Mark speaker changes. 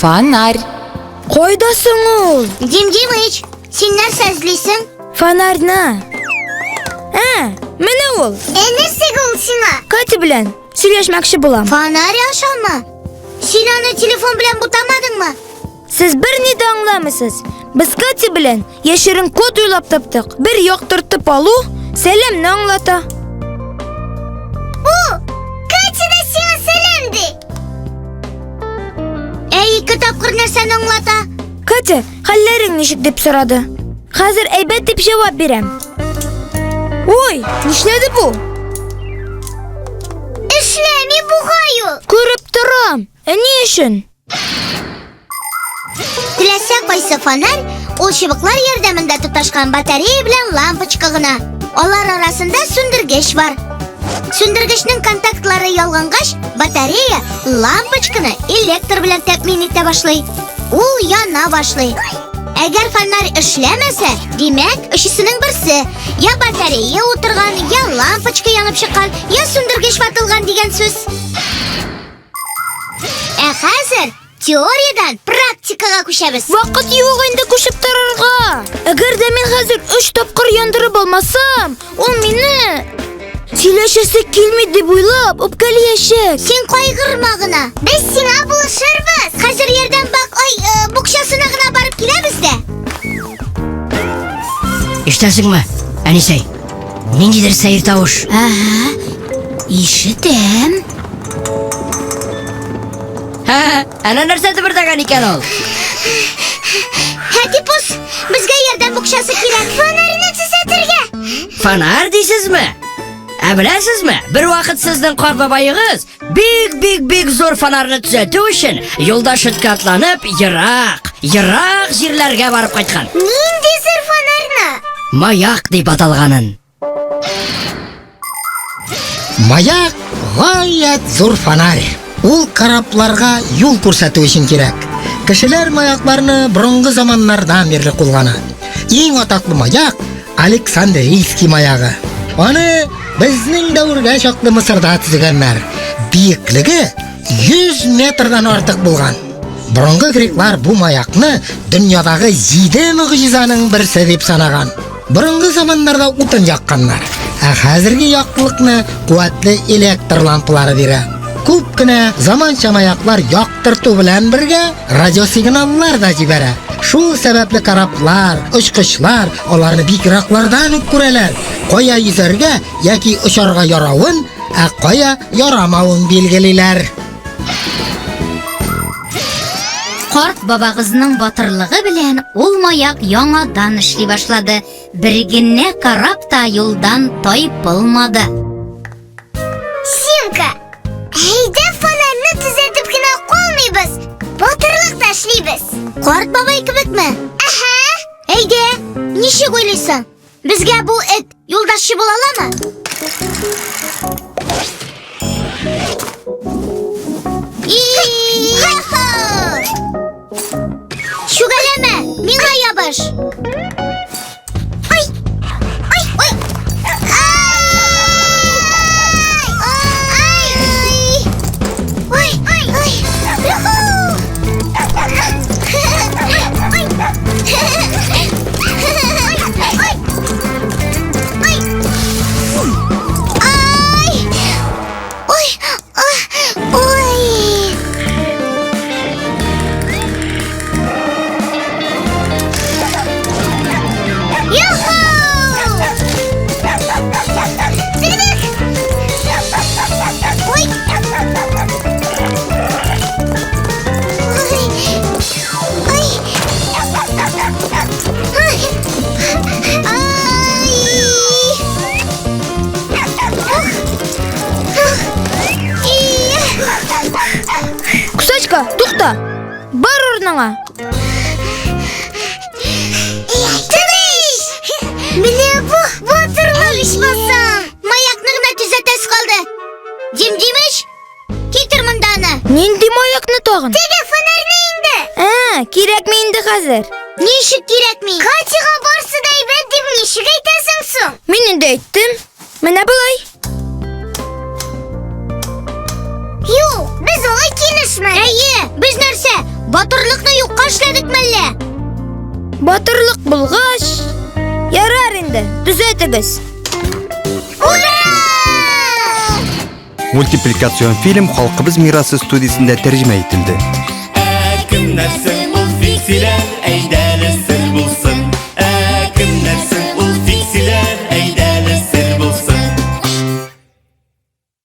Speaker 1: Фонарь.
Speaker 2: Кайда соң ул?
Speaker 3: Дим Димыч, син нәрсә эзлисең?
Speaker 2: Фонарьны. Ә, менә ул.
Speaker 3: Ә нәрсәгә ул сиңа?
Speaker 2: Катя белән сөйләшмәкче булам.
Speaker 3: Фонарь ашамы? Син аны телефон белән бутамадыңмы?
Speaker 2: Сез берни дә аңламыйсыз. Без Катя белән яшерен код уйлап таптык. Бер яктыртып алу сәламне аңлата.
Speaker 3: Бу Катя да сиңа сәлам ди. Ә ике тапкыр нәрсәне аңлата?
Speaker 2: Катя, хәлләрең ничек дип сорады. Хәзер әйбәт дип җавап бирәм. Ой, нишләде бу?
Speaker 3: Эшләми бугай ул.
Speaker 2: Күреп торам. Ә ни өчен?
Speaker 3: Теләсә кайсы фонарь ул чыбыклар ярдәмендә тоташкан батарея белән лампочка гына. Алар арасында сүндергеч бар. Сүндергечнең контактлары ялгангач, батарея лампочканы электр белән тәэмин итә башлый. Ул яна башлый. Әгәр фонарь эшләмәсә, димәк, өчесенең берсе я батарея утырган, я лампочка янып чыккан, я сүндергеч ватылган дигән сүз. Ә хәзер теориядән практикага күчәбез.
Speaker 2: Вакыт юк инде күчеп торырга. Әгәр дә мин хәзер өч тапкыр яндырып алмасам, ул мине сөйләшәсе килми дип уйлап, үпкәлиячәк.
Speaker 3: Син кайгырма гына. Без сиңа булышырбыз. Хәзер ярдәм бак, ай, э, букчасына гына барып киләбез дә.
Speaker 4: Ишетәсеңме, әнисәй? Ниндидер сәер тавыш.
Speaker 3: Ага, ишетәм.
Speaker 4: Һә, әнә нәрсә дөбердәгән икән ул.
Speaker 3: Әтипус, безгә ярдәм букчасы кирәк. Фонарьны төзәтергә.
Speaker 4: Фонарь дисезме? Ә беләсезме, бер вакыт сезнең карт бабаегыз бик-бик-бик зур фонарьны төзәтү өчен юлда шөткә атланып, ерак, ерак җирләргә барып кайткан.
Speaker 3: Нинди зур фонарьны?
Speaker 4: Маяк дип аталганын.
Speaker 5: Маяк гаять зур фонарь. Ул корабларга юл күрсәтү өчен кирәк. Кешеләр маякларны борынгы заманнардан бирле куллана. Иң атаклы маяк Александрийский маягы. Аны безнең дәвергә чаклы Мысырда төзегәннәр. Биеклеге 100 метрдан артык булган. Борынгы греклар бу маякны дөньядагы җиде могҗизаның берсе дип санаган. Борынгы заманнарда утын якканнар, ә хәзерге яктылыкны куәтле электр лампалары бирә. Күп кенә заманча маяклар яктырту белән бергә радиосигналлар да җибәрә. Шул сәбәпле кораблар, очкычлар аларны бик ераклардан ук күрәләр. Кая йөзәргә яки очарга яравын, ә кая ярамавын билгелиләр.
Speaker 3: Карт бабагызның батырлыгы белән ул маяк яңадан эшли башлады. Бер генә кораб та юлдан тайпылмады. Симка, әйдә фонарьны төзәтеп кенә калмыйбыз, батырлык та эшлибез. Карт бабай кебекме? Әһә. Әйдә, ничек уйлыйсың? Безгә бу эт юлдашчы була аламы? Чүгәләмә, миңа ябыш. Ай! Ай! Ой! Ай! Ай! Ой! Ой! Ой! Ой! Юху! Ой! Ой! Ай! Ай!
Speaker 2: Кусачка, тукта! Бар урыныңа!
Speaker 3: Тыныч! Менә бу батырлык ичмасам! Маякны гына төзәтәсе калды. Дим Димыч, Китер монда аны.
Speaker 2: Нинди маякны тагын?
Speaker 3: Теге фонарьны инде.
Speaker 2: Ә, кирәкми инде хәзер.
Speaker 3: Ничек кирәкми? Катяга барсы да әйбәт дип ничек әйтәсең соң?
Speaker 2: Мин инде әйттем. Менә болай.
Speaker 3: Юк, без алай килешмәдек. Әйе, без нәрсә? Батырлар
Speaker 2: итегез.
Speaker 3: Ура!
Speaker 1: Мультипликацион фильм Халкыбыз мирасы студиясендә тәрҗемә ителде.
Speaker 6: Ә кемнәр соң ул фиксиләр? Әйдәле сер.